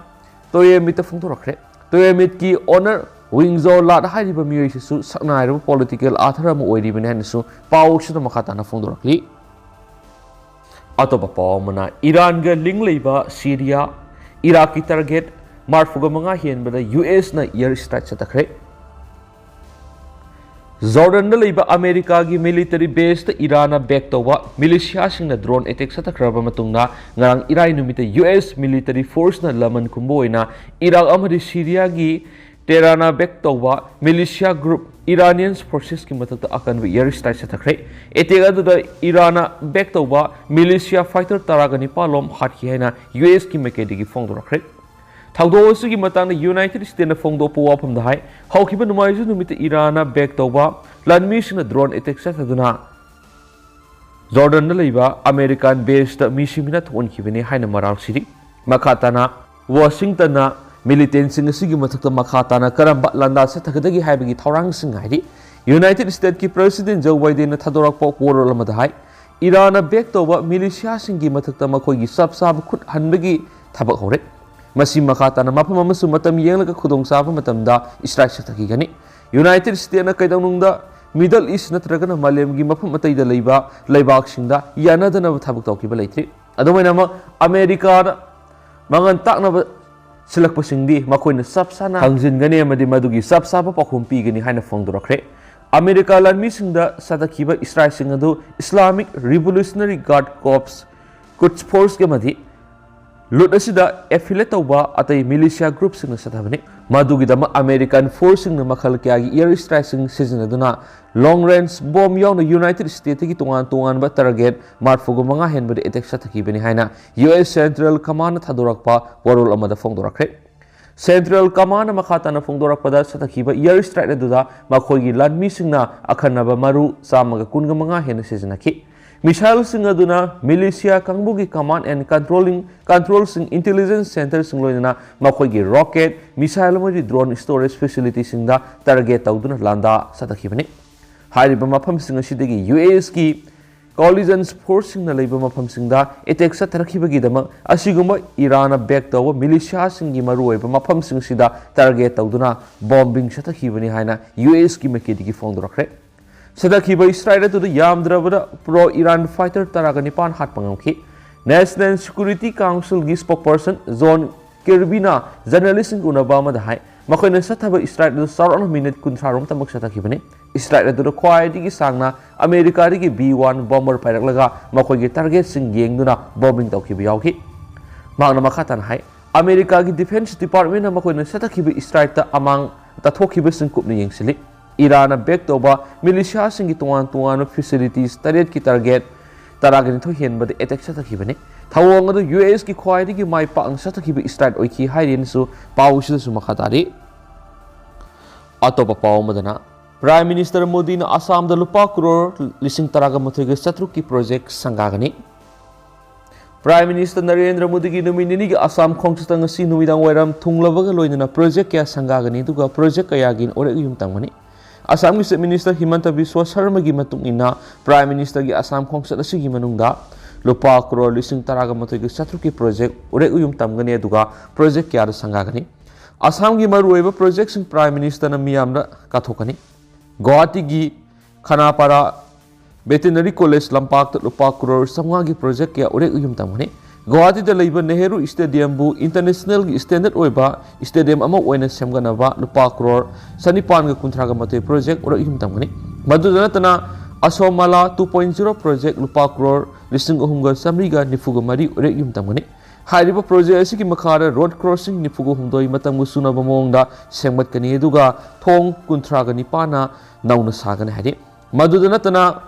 ꯇꯣꯌꯦꯃꯤꯠꯇ ꯐꯣꯡꯗꯣꯔꯛꯈ꯭ꯔꯦ꯫ ꯇꯣꯌꯦꯃꯤꯠꯀꯤ owner ꯋꯤꯡꯖꯣ ꯂꯥꯠ ꯍꯥꯏꯔꯤꯕ ꯃꯤꯑꯣꯏꯁꯤꯁꯨ ꯁꯛꯅꯥꯏꯔꯕ political author ꯑꯃ ꯑꯣꯏꯔꯤꯕꯅꯤ ꯍꯥꯏꯅꯁꯨ ꯄꯥꯎꯁꯤꯗ ꯃꯈꯥ ꯇꯥꯅ ꯐꯣꯡꯗꯣꯔꯛꯂꯤ꯫ ꯑꯇꯣꯞꯄ ꯄꯥꯎ ꯑꯃꯅ, ꯏꯔꯥꯟꯒ link ꯂꯩꯕ ꯁꯤꯔꯤꯌꯥ, ꯏꯔꯥꯛꯀꯤ target ꯃꯔꯐꯨꯒ ꯃꯉꯥ ꯍꯦꯟꯕꯗ ꯌꯨ ꯑꯦꯁꯅ air strike ꯆꯠꯊꯈ꯭ꯔꯦ꯫ ꯖꯣꯔꯗꯟꯗ ꯂꯩꯕ ꯑꯃꯦꯔꯤꯀꯥꯒꯤ military base ꯇ ꯏꯔꯥꯟꯅ back ꯇꯧꯕ ꯃꯤꯂꯤꯁꯤꯌꯥꯁꯤꯡꯅ drone attack ꯆꯠꯊꯈ꯭ꯔꯕ ꯃꯇꯨꯡꯗ, ꯉꯔꯥꯡ ꯏꯔꯥꯏ ꯅꯨꯃꯤꯠꯇ ꯌꯨ ꯑꯦꯁ military force ꯅ ꯂꯃꯟ ꯈꯨꯝꯕ ꯑꯣꯏꯅ ꯏꯔꯥꯛ ꯑꯃꯗꯤ ꯁꯤꯔꯤꯌꯥꯒꯤ ꯇꯦꯍꯔꯥꯟꯅ back ꯇꯧꯕ ꯃꯤꯂꯤꯁꯤꯌꯥ group Iranian forces ꯀꯤ ꯃꯊꯛꯇ ꯑꯀꯟꯕ air strike ꯆꯠꯊꯈ꯭ꯔꯦ꯫ Attack ꯑꯗꯨꯗ ꯏꯔꯥꯟꯅ back ꯇꯧꯕ ꯃꯤꯂꯤꯁꯤꯌꯥ fighter ꯇꯔꯥꯒ ꯅꯤꯄꯥꯜ ꯂꯣꯝ ꯍꯥꯠꯈꯤ ꯍꯥꯏꯅ ꯌꯨ ꯑꯦꯁ ꯀꯤ ꯃꯥꯏꯀꯩꯗꯒꯤ ꯐꯣꯡꯗꯣꯔꯛꯈ꯭ꯔꯦ꯫ ꯊꯧꯗꯣꯛ ꯑꯁꯤꯒꯤ ꯃꯇꯥꯡꯗ ꯌꯨꯅꯥꯏꯇꯦꯗ ꯁ꯭ꯇꯦꯠꯅ ꯐꯣꯡꯗꯣꯛꯄ ꯋꯥꯐꯝꯗ ꯍꯥꯏ, ꯍꯧꯈꯤꯕ ꯅꯣꯡꯃꯥꯏꯖꯤꯡ ꯅꯨꯃꯤꯠꯇ ꯏꯔꯥꯟꯅ back ꯇꯧꯕ ꯂꯥꯟꯃꯤꯁꯤꯡꯅ drone attack ꯆꯠꯊꯗꯨꯅ ꯖꯣꯔꯗꯟꯗ ꯂꯩꯕ ꯑꯃꯦꯔꯤꯀꯥꯟ base ꯇ ꯃꯤꯁꯤꯡ ꯃꯤꯅ ꯊꯣꯛꯍꯟꯈꯤꯕꯅꯤ ꯍꯥꯏꯅ ꯃꯔꯥꯜ ꯁꯤꯔꯤ꯫ ꯃꯈꯥ ꯇꯥꯅ ꯋꯥꯁꯤꯡꯇꯟꯅ militantꯁꯤꯡ ꯑꯁꯤꯒꯤ ꯃꯊꯛꯇ ꯃꯈꯥ ꯇꯥꯅ ꯀꯔꯝꯕ ꯂꯥꯟꯗꯥ ꯆꯠꯊꯒꯗꯒꯦ ꯍꯥꯏꯕꯒꯤ ꯊꯧꯔꯥꯡꯁꯤꯡ ꯉꯥꯏꯔꯤ꯫ ꯌꯨꯅꯥꯏꯇꯦꯗ ꯁ꯭ꯇꯦꯠꯀꯤ President ꯖꯣ ꯕꯥꯏꯗꯦꯟꯅ ꯊꯥꯗꯣꯔꯛꯄ ꯋꯥꯔꯣꯜ ꯑꯃꯗ ꯍꯥꯏ, ꯏꯔꯥꯟꯅ back ꯇꯧꯕ ꯃꯤꯂꯤꯁꯤꯌꯥꯁꯤꯡꯒꯤ ꯃꯊꯛꯇ ꯃꯈꯣꯏꯒꯤ ꯆꯞ ꯆꯥꯕ ꯈꯨꯠ ꯍꯟꯕꯒꯤ ꯊꯕꯛ ꯍꯧꯔꯦ꯫ ꯃꯁꯤ ꯃꯈꯥ ꯇꯥꯅ ꯃꯐꯝ ꯑꯃꯁꯨꯡ ꯃꯇꯝ ꯌꯦꯡꯂꯒ ꯈꯨꯗꯣꯡꯆꯥꯕ ꯃꯇꯝꯗ strike ꯆꯠꯊꯈꯤꯒꯅꯤ꯫ ꯌꯨꯅꯥꯏꯇꯦꯗ ꯁ꯭ꯇꯦꯠꯅ ꯀꯩꯗꯧꯅꯨꯡꯗ Middle East ꯅꯠꯇ꯭ꯔꯒꯅ ꯃꯥꯂꯦꯝꯒꯤ ꯃꯐꯝ ꯑꯇꯩꯗ ꯂꯩꯕ ꯂꯩꯕꯥꯛꯁꯤꯡꯗ ꯌꯥꯅꯗꯅꯕ ꯊꯕꯛ ꯇꯧꯈꯤꯕ ꯂꯩꯇ꯭ꯔꯤ꯫ ꯑꯗꯨꯝ ꯑꯣꯏꯅꯃꯛ, ꯑꯃꯦꯔꯤꯀꯥꯗ ꯃꯥꯡꯍꯟ ꯇꯥꯛꯅꯕ ꯁꯤꯜꯂꯛꯄꯁꯤꯡꯗꯤ ꯃꯈꯣꯏꯅ ꯆꯞ ꯆꯥꯅ ꯈꯪꯖꯤꯟꯒꯅꯤ ꯑꯃꯗꯤ ꯃꯗꯨꯒꯤ ꯆꯞ ꯆꯥꯕ ꯄꯥꯎꯈꯨꯝ ꯄꯤꯒꯅꯤ ꯍꯥꯏꯅ ꯐꯣꯡꯗꯣꯔꯛꯈ꯭ꯔꯦ꯫ ꯑꯃꯦꯔꯤꯀꯥ ꯂꯥꯟꯃꯤꯁꯤꯡꯗ ꯆꯠꯊꯈꯤꯕ strikeꯁꯤꯡ ꯑꯗꯨ Islamic Revolutionary Guard Corps, Quds Force ꯑꯃꯗꯤ ꯂꯨꯠ ꯑꯁꯤꯗ affiliate ꯇꯧꯕ ꯑꯇꯩ militia groupꯁꯤꯡꯅ ꯆꯠꯊꯕꯅꯤ꯫ ꯃꯗꯨꯒꯤꯗꯃꯛ American forceꯁꯤꯡꯅ ꯃꯈꯜ ꯀꯌꯥꯒꯤ air strikeꯁꯤꯡ ꯁꯤꯖꯤꯟꯅꯗꯨꯅ long range bomb ꯌꯥꯎꯅ ꯌꯨꯅꯥꯏꯇꯦꯗ ꯁ꯭ꯇꯦꯠꯇꯒꯤ ꯇꯣꯉꯥꯟ ꯇꯣꯉꯥꯟꯕ target ꯃꯔꯐꯨꯒ ꯃꯉꯥ ꯍꯦꯟꯕꯗ attack ꯆꯠꯊꯈꯤꯕꯅꯤ ꯍꯥꯏꯅ ꯌꯨ ꯑꯦꯁ Central Commandꯅ ꯊꯥꯗꯣꯔꯛꯄ ꯋꯥꯔꯣꯜ ꯑꯃꯗ ꯐꯣꯡꯗꯣꯔꯛꯈ꯭ꯔꯦ꯫ Central Command ꯃꯈꯥ ꯇꯥꯅ ꯐꯣꯡꯗꯣꯔꯛꯄꯗ, ꯆꯠꯊꯈꯤꯕ air strike ꯑꯗꯨꯗ ꯃꯈꯣꯏꯒꯤ ꯂꯥꯟꯃꯤꯁꯤꯡꯅ ꯑꯈꯟꯅꯕ ꯃꯔꯨ ꯆꯥꯝꯃꯒ ꯀꯨꯟꯒ ꯃꯉꯥ ꯍꯦꯟꯅ ꯁꯤꯖꯤꯟꯅꯈꯤ꯫ Missile ꯁꯤꯡ ꯑꯗꯨꯅ militia ꯀꯥꯡꯕꯨꯒꯤ command and controlling, control ꯁꯤꯡ, intelligence center ꯁꯤꯡ, ꯂꯣꯏꯅꯅ ꯃꯈꯣꯏꯒꯤ rocket, missile ꯑꯃꯗꯤ drone storage facility ꯁꯤꯡꯗ target ꯇꯧꯗꯨꯅ ꯂꯥꯟꯗꯥ ꯆꯠꯊꯈꯤꯕꯅꯤ꯫ ꯍꯥꯏꯔꯤꯕ ꯃꯐꯝꯁꯤꯡ ꯑꯁꯤꯗꯒꯤ U S ꯀꯤ coalition force ꯁꯤꯡꯅ ꯂꯩꯕ ꯃꯐꯝꯁꯤꯡꯗ attack ꯆꯠꯊꯔꯛꯈꯤꯕꯒꯤꯗꯃꯛ, ꯑꯁꯤꯒꯨꯝꯕ ꯏꯔꯥꯟꯅ back ꯇꯧꯕ militia ꯁꯤꯡꯒꯤ ꯃꯔꯨꯑꯣꯏꯕ ꯃꯐꯝꯁꯤꯡꯁꯤꯗ target ꯇꯧꯗꯨꯅ bombing ꯆꯠꯊꯈꯤꯕꯅꯤ ꯍꯥꯏꯅ U S ꯀꯤ ꯃꯥꯏꯀꯩꯗꯒꯤ ꯐꯣꯡꯗꯣꯔꯛꯈ꯭ꯔꯦ꯫ ꯆꯠꯊꯈꯤꯕ strike ꯑꯗꯨꯗ ꯌꯥꯝꯗ꯭ꯔꯕꯗ pro Iran fighter ꯇꯔꯥꯒ ꯅꯤꯄꯥꯟ ꯍꯥꯠꯄ ꯉꯝꯈꯤ꯫ National Security Council ꯒꯤ spokesperson John Kirby ꯅ journalist ꯁꯤꯡꯒ ꯎꯅꯕ ꯑꯃꯗ ꯍꯥꯏ, ꯃꯈꯣꯏꯅ ꯆꯠꯊꯕ strike ꯑꯗꯨ ꯆꯥꯎꯔꯥꯛꯅ minute ꯀꯨꯟꯊ꯭ꯔꯥ ꯔꯣꯝꯇꯃꯛ ꯆꯠꯊꯈꯤꯕꯅꯤ꯫ Strike ꯑꯗꯨꯗ ꯈ꯭ꯋꯥꯏꯗꯒꯤ ꯁꯥꯡꯅ ꯑꯃꯦꯔꯤꯀꯥꯗꯒꯤ B one bomber ꯄꯥꯏꯔꯛꯂꯒ ꯃꯈꯣꯏꯒꯤ target ꯁꯤꯡ ꯌꯦꯡꯗꯨꯅ bombing ꯇꯧꯈꯤꯕ ꯌꯥꯎꯈꯤ꯫ ꯃꯍꯥꯛꯅ ꯃꯈꯥ ꯇꯥꯅ ꯍꯥꯏ, ꯑꯃꯦꯔꯤꯀꯥꯒꯤ Defense Department ꯅ ꯃꯈꯣꯏꯅ ꯆꯠꯊꯈꯤꯕ strike ꯇ ꯑꯃꯥꯡ ꯇꯥꯊꯣꯛꯈꯤꯕꯁꯤꯡ ꯀꯨꯞꯅ ꯌꯦꯡꯁꯤꯜꯂꯤ꯫ ꯏꯔꯥꯟꯅ back ꯇꯧꯕ militia ꯁꯤꯡꯒꯤ ꯇꯣꯉꯥꯟ ꯇꯣꯉꯥꯟꯕ facilities ꯇꯔꯦꯠꯀꯤ target ꯇꯔꯥꯒ ꯅꯤꯊꯣꯏ ꯍꯦꯟꯕꯗ attack ꯆꯠꯊꯈꯤꯕꯅꯤ꯫ ꯊꯧꯑꯣꯡ ꯑꯗꯨ U S ꯀꯤ ꯈ꯭ꯋꯥꯏꯗꯒꯤ ꯃꯥꯏ ꯄꯥꯛꯅ ꯆꯠꯊꯈꯤꯕ strike ꯑꯣꯏꯈꯤ ꯍꯥꯏꯔꯤꯅꯁꯨ ꯄꯥꯎ ꯑꯁꯤꯗꯁꯨ ꯃꯈꯥ ꯇꯥꯔꯤ꯫ ꯑꯇꯣꯞꯄ ꯄꯥꯎ ꯑꯃꯗꯅ, Prime Minister ꯃꯣꯗꯤꯅ ꯑꯁꯥꯝꯗ ꯂꯨꯄꯥ ꯀ꯭ꯔꯣꯔ ꯂꯤꯁꯤꯡ ꯇꯔꯥꯒ ꯃꯥꯊꯣꯏꯒ ꯆꯥꯇ꯭ꯔꯨꯛꯀꯤ project ꯁꯪꯒꯥꯒꯅꯤ꯫ Prime Minister ꯅꯔꯦꯟꯗ꯭ꯔ ꯃꯣꯗꯤꯒꯤ ꯅꯨꯃꯤꯠ ꯅꯤꯅꯤꯒꯤ ꯑꯁꯥꯝ ꯈꯣꯡꯆꯠꯇ ꯉꯁꯤ ꯅꯨꯃꯤꯗꯥꯡ ꯋꯥꯏꯔꯝ ꯊꯨꯡꯂꯕꯒ ꯂꯣꯏꯅꯅ project ꯀꯌꯥ ꯁꯪꯒꯥꯒꯅꯤ, ꯑꯗꯨꯒ project ꯀꯌꯥꯒꯤ ꯑꯣꯔꯦꯛ ꯌꯨꯝ ꯇꯝꯒꯅꯤ꯫ ꯑꯁꯥꯝꯒꯤ Chief Minister ꯍꯤꯃꯟꯇ ꯕꯤꯁ꯭ꯋ ꯁꯔꯃꯒꯤ ꯃꯇꯨꯡ ꯏꯟꯅ, Prime Minister ꯒꯤ ꯑꯁꯥꯝ ꯈꯣꯡꯆꯠ ꯑꯁꯤꯒꯤ ꯃꯅꯨꯡꯗ ꯂꯨꯄꯥ ꯀ꯭ꯔꯣꯔ ꯂꯤꯁꯤꯡ ꯇꯔꯥꯒ ꯃꯥꯊꯣꯏꯒ ꯆꯥꯇ꯭ꯔꯨꯛꯀꯤ project ꯑꯣꯔꯦꯛ ꯌꯨꯝ ꯇꯝꯒꯅꯤ, ꯑꯗꯨꯒ project ꯀꯌꯥꯗ ꯁꯪꯒꯥꯒꯅꯤ꯫ ꯑꯁꯥꯝꯒꯤ ꯃꯔꯨꯑꯣꯏꯕ project ꯁꯤꯡ Prime Minister ꯅ ꯃꯤꯌꯥꯝꯗ ꯀꯥꯊꯣꯛꯀꯅꯤ꯫ ꯒꯨꯋꯥꯍꯥꯇꯤꯒꯤ ꯈꯅꯥꯄꯥꯔꯥ Veterinary College ꯂꯝꯄꯥꯛꯇ ꯂꯨꯄꯥ ꯀ꯭ꯔꯣꯔ ꯆꯥꯝꯃꯉꯥꯒꯤ project ꯀꯌꯥ ꯑꯣꯔꯦꯛ ꯌꯨꯝ ꯇꯝꯒꯅꯤ꯫ ꯒꯨꯋꯥꯍꯥꯇꯤꯗ ꯂꯩꯕ ꯅꯦꯍꯔꯨ Stadium ꯕꯨ international ꯒꯤ standard ꯑꯣꯏꯕ stadium ꯑꯃ ꯑꯣꯏꯅ ꯁꯦꯝꯒꯠꯅꯕ ꯂꯨꯄꯥ ꯀ꯭ꯔꯣꯔ ꯆꯅꯤꯄꯥꯟꯒ ꯀꯨꯟꯊ꯭ꯔꯥꯒ ꯃꯥꯊꯣꯏ project ꯑꯣꯔꯦꯛ ꯌꯨꯝ ꯇꯝꯒꯅꯤ꯫ ꯃꯗꯨꯗ ꯅꯠꯇꯅ, ꯑꯁꯣꯝ malai two point zero project ꯂꯨꯄꯥ ꯀ꯭ꯔꯣꯔ ꯂꯤꯁꯤꯡ ꯑꯍꯨꯝꯒ ꯆꯥꯃꯔꯤꯒ ꯅꯤꯐꯨꯒ ꯃꯔꯤ ꯑꯣꯔꯦꯛ ꯌꯨꯝ ꯇꯝꯒꯅꯤ꯫ ꯍꯥꯏꯔꯤꯕ project ꯑꯁꯤꯒꯤ ꯃꯈꯥꯗ road crossing ꯅꯤꯐꯨꯒ ꯍꯨꯝꯗꯣꯏ ꯃꯇꯝꯒ ꯆꯨꯅꯕ ꯃꯑꯣꯡꯗ ꯁꯦꯝꯒꯠꯀꯅꯤ, ꯑꯗꯨꯒ ꯊꯣꯡ ꯀꯨꯟꯊ꯭ꯔꯥꯒ ꯅꯤꯄꯥꯟꯅ ꯅꯧꯅ ꯁꯥꯒꯅꯤ ꯍꯥꯏꯔꯤ꯫ ꯃꯗꯨꯗ ꯅꯠꯇꯅ,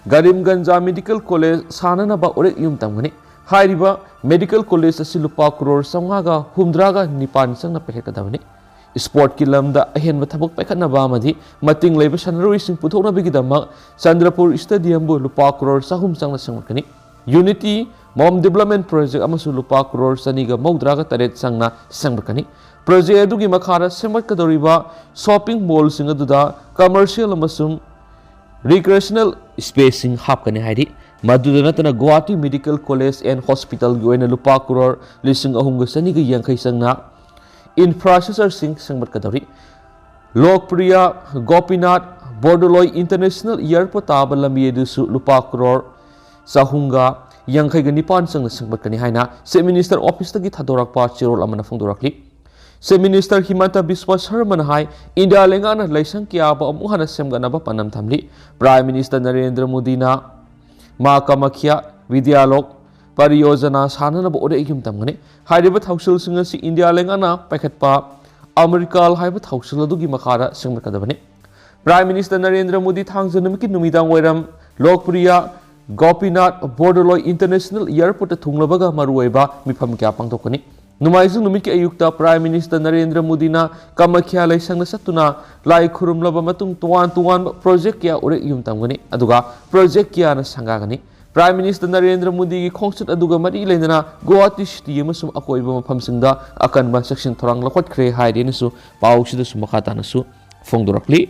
ꯒꯔꯤꯝꯒꯟꯖ Medical College ꯁꯥꯅꯅꯕ ꯑꯣꯔꯦꯛ ꯌꯨꯝ ꯇꯝꯒꯅꯤ꯫ ꯍꯥꯏꯔꯤꯕ ꯃꯦꯗꯤꯀꯦꯜ ꯀꯣꯂꯦꯖ ꯑꯁꯤ ꯂꯨꯄꯥ ꯀ꯭ꯔꯣꯔ ꯆꯥꯝꯃꯉꯥꯒ ꯍꯨꯝꯗ꯭ꯔꯥꯒ ꯅꯤꯄꯥꯟ ꯆꯪꯅ ꯄꯥꯏꯈꯠꯀꯗꯕꯅꯤ꯫ ꯁ꯭ꯄꯣꯔꯠꯀꯤ ꯂꯝꯗ ꯑꯍꯦꯟꯕ ꯊꯕꯛ ꯄꯥꯏꯈꯠꯅꯕ ꯑꯃꯗꯤ ꯃꯇꯤꯡ ꯂꯩꯕ ꯁꯥꯟꯅꯔꯣꯏꯁꯤꯡ ꯄꯨꯊꯣꯛꯅꯕꯒꯤꯗꯃꯛ ꯆꯟꯗ꯭ꯔꯄꯨꯔ ꯁ꯭ꯇꯦꯗꯤꯌꯝꯕꯨ ꯂꯨꯄꯥ ꯀ꯭ꯔꯣꯔ ꯆꯍꯨꯝ ꯆꯪꯅ ꯁꯦꯝꯒꯠꯀꯅꯤ꯫ ꯌꯨꯅꯤꯇꯤ ꯃꯣꯝ ꯗꯤꯕ꯭ꯂꯞꯃꯦꯟ ꯄ꯭ꯔꯣꯖꯦꯛ ꯑꯃꯁꯨ ꯂꯨꯄꯥ ꯀ꯭ꯔꯣꯔ ꯆꯅꯤꯒ ꯃꯧꯗ꯭ꯔꯥꯒ ꯇꯔꯦꯠ ꯆꯪꯅ ꯁꯦꯝꯒꯠꯀꯅꯤ꯫ ꯄ꯭ꯔꯣꯖꯦꯛ ꯑꯗꯨꯒꯤ ꯃꯈꯥꯗ ꯁꯦꯝꯒꯠꯀꯗꯧꯔꯤꯕ ꯁꯣꯞꯄꯤꯡ ꯃꯣꯜꯁꯤꯡ ꯑꯗꯨꯗ ꯀꯃꯔꯁꯤꯌꯦꯜ ꯑꯃꯁꯨꯡ ꯔꯤꯀ꯭ꯔꯦꯁꯅꯦꯜ ꯁ꯭ꯄꯦꯁꯁꯤꯡ ꯍꯥꯞꯀꯅꯤ ꯍꯥꯏꯔꯤ꯫ ꯃꯗꯨꯗ ꯅꯠꯇꯅ ꯒꯨꯋꯥꯍꯥꯇꯤ ꯃꯦꯗꯤꯀꯦꯜ ꯀꯣꯂꯦꯖ ꯑꯦꯟ ꯍꯣꯁꯄꯤꯇꯥꯜꯒꯤ ꯑꯣꯏꯅ ꯂꯨꯄꯥ ꯀ꯭ꯔꯣꯔ ꯂꯤꯁꯤꯡ ꯑꯍꯨꯝꯒ ꯆꯅꯤꯒ ꯌꯥꯡꯈꯩ ꯆꯪꯅ ꯏꯟꯐ꯭ꯔꯥꯁ꯭ꯇ꯭ꯔꯛꯆꯔꯁꯤꯡ ꯁꯦꯝꯒꯠꯀꯗꯧꯔꯤ꯫ ꯂꯣꯛꯄ꯭ꯔꯤꯌꯥ ꯒꯣꯄꯤꯅꯥꯊ ꯕꯣꯔꯗꯣꯂꯣꯏ ꯏꯟꯇꯔꯅꯦꯁꯅꯦꯜ ꯑꯦꯌꯔꯄꯣꯔꯠ ꯇꯥꯕ ꯂꯝꯕꯤ ꯑꯗꯨꯁꯨ ꯂꯨꯄꯥ ꯀ꯭ꯔꯣꯔ ꯆꯍꯨꯝꯒ ꯌꯥꯡꯈꯩꯒ ꯅꯤꯄꯥꯟ ꯆꯪꯅ ꯁꯦꯝꯒꯠꯀꯅꯤ ꯍꯥꯏꯅ ꯆꯤꯐ ꯃꯤꯅꯤꯁꯇꯔ ꯑꯣꯐꯤꯁꯇꯒꯤ ꯊꯥꯗꯣꯔꯛꯄ ꯆꯦꯔꯣꯜ ꯑꯃꯅ ꯐꯣꯡꯗꯣꯔꯛꯂꯤ꯫ ꯆꯤꯐ ꯃꯤꯅꯤꯁꯇꯔ ꯍꯤꯃꯟꯇ ꯕꯤꯁ꯭ꯋ ꯁꯔꯃꯅ ꯍꯥꯏ, ꯏꯟꯗꯤꯌꯥ ꯂꯩꯉꯥꯛꯅ ꯂꯥꯏꯁꯪ ꯀꯌꯥꯕꯨ ꯑꯃꯨꯛ ꯍꯟꯅ ꯁꯦꯝꯒꯠꯅꯕ ꯄꯥꯟꯗꯝ ꯊꯝꯂꯤ꯫ ꯄ꯭ꯔꯥꯏꯝ ꯃꯤꯅꯤꯁꯇꯔ ꯅꯔꯦꯟꯗ꯭ꯔ ꯃꯣꯗꯤꯅ ꯃꯥ ꯀꯥꯃꯥꯈ꯭ꯌꯥ ꯕꯤꯗ꯭ꯌꯥꯂꯣꯛ ꯄꯔꯤꯌꯣꯖꯅꯥ ꯁꯥꯅꯅꯕ ꯎꯔꯦꯛ ꯌꯨꯝ ꯇꯝꯒꯅꯤ꯫ ꯍꯥꯏꯔꯤꯕ ꯊꯧꯁꯤꯜꯁꯤꯡ ꯑꯁꯤ ꯏꯟꯗꯤꯌꯥ ꯂꯩꯉꯥꯛꯅ ꯄꯥꯏꯈꯠꯄ ꯑꯃ꯭ꯔꯤꯀꯥꯜ ꯍꯥꯏꯕ ꯊꯧꯁꯤꯜ ꯑꯗꯨꯒꯤ ꯃꯈꯥꯗ ꯁꯦꯝꯒꯠꯀꯗꯕꯅꯤ꯫ ꯄ꯭ꯔꯥꯏꯝ ꯃꯤꯅꯤꯁꯇꯔ ꯅꯔꯦꯟꯗ꯭ꯔ ꯃꯣꯗꯤ ꯊꯥꯡꯖ ꯅꯨꯃꯤꯠꯀꯤ ꯅꯨꯃꯤꯗꯥꯡ ꯋꯥꯏꯔꯝ ꯂꯣꯛꯄ꯭ꯔꯤꯌꯥ ꯒꯣꯄꯤꯅꯥꯊ ꯕꯣꯔꯗꯣꯂꯣꯏ ꯏꯟꯇꯔꯅꯦꯁꯅꯦꯜ ꯑꯦꯌꯔꯄꯣꯔꯠꯇ ꯊꯨꯡꯂꯕꯒ ꯃꯔꯨꯑꯣꯏꯕ ꯃꯤꯐꯝ ꯀꯌꯥ ꯄꯥꯡꯊꯣꯛꯀꯅꯤ꯫ ꯅꯣꯡꯃꯥꯏꯖꯤꯡ ꯅꯨꯃꯤꯠꯀꯤ ꯑꯌꯨꯛꯇ ꯄ꯭ꯔꯥꯏꯝ ꯃꯤꯅꯤꯁꯇꯔ ꯅꯔꯦꯟꯗ꯭ꯔ ꯃꯣꯗꯤꯅ ꯀꯥꯃꯥꯈ꯭ꯌꯥ ꯂꯥꯏꯁꯪꯗ ꯆꯠꯇꯨꯅ ꯂꯥꯏ ꯈꯨꯔꯨꯝꯂꯕ ꯃꯇꯨꯡ ꯇꯣꯉꯥꯟ ꯇꯣꯉꯥꯟꯕ ꯄ꯭ꯔꯣꯖꯦꯛ ꯀꯌꯥ ꯎꯔꯦꯛ ꯌꯨꯝ ꯇꯝꯒꯅꯤ, ꯑꯗꯨꯒ ꯄ꯭ꯔꯣꯖꯦꯛ ꯀꯌꯥꯅ ꯁꯪꯒꯥꯒꯅꯤ꯫ ꯄ꯭ꯔꯥꯏꯝ ꯃꯤꯅꯤꯁꯇꯔ ꯅꯔꯦꯟꯗ꯭ꯔ ꯃꯣꯗꯤꯒꯤ ꯈꯣꯡꯆꯠ ꯑꯗꯨꯒ ꯃꯔꯤ ꯂꯩꯅꯅ ꯒꯨꯋꯥꯍꯥꯇꯤ ꯁꯤꯇꯤ ꯑꯃꯁꯨꯡ ꯑꯀꯣꯏꯕ ꯃꯐꯝꯁꯤꯡꯗ ꯑꯀꯟꯕ ꯆꯦꯛꯁꯤꯟ ꯊꯧꯔꯥꯡ ꯂꯧꯈꯠꯈ꯭ꯔꯦ ꯍꯥꯏꯔꯦꯅꯁꯨ ꯄꯥꯎꯁꯤꯗꯁꯨ ꯃꯈꯥ ꯇꯥꯅꯁꯨ ꯐꯣꯡꯗꯣꯔꯛꯂꯤ꯫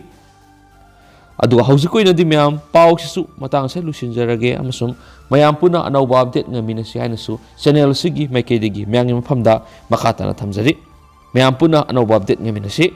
ꯑꯗꯨꯒ ꯍꯧꯖꯤꯛꯀꯤ ꯑꯣꯏꯅꯗꯤ ꯃꯌꯥꯝ ꯄꯥꯎꯁꯤꯁꯨ ꯃꯇꯥꯡ ꯑꯁꯤꯗ ꯂꯣꯏꯁꯤꯟꯖꯔꯒꯦ, ꯑꯃꯁꯨꯡ ꯃꯌꯥꯝ ꯄꯨꯟꯅ ꯑꯅꯧꯕ ꯑꯞꯗꯦꯠ ꯉꯥꯏꯃꯤꯟꯅꯁꯤ ꯍꯥꯏꯅꯁꯨ ꯆꯦꯅꯦꯜ ꯑꯁꯤꯒꯤ ꯃꯥꯏꯀꯩꯗꯒꯤ ꯃꯌꯥꯝꯒꯤ ꯃꯐꯝꯗ ꯃꯈꯥ ꯇꯥꯅ ꯊꯝꯖꯔꯤ꯫ ꯃꯌꯥꯝ ꯄꯨꯟꯅ ꯑꯅꯧꯕ ꯑꯞꯗꯦꯠ ꯉꯥꯏꯃꯤꯟꯅꯁꯤ꯫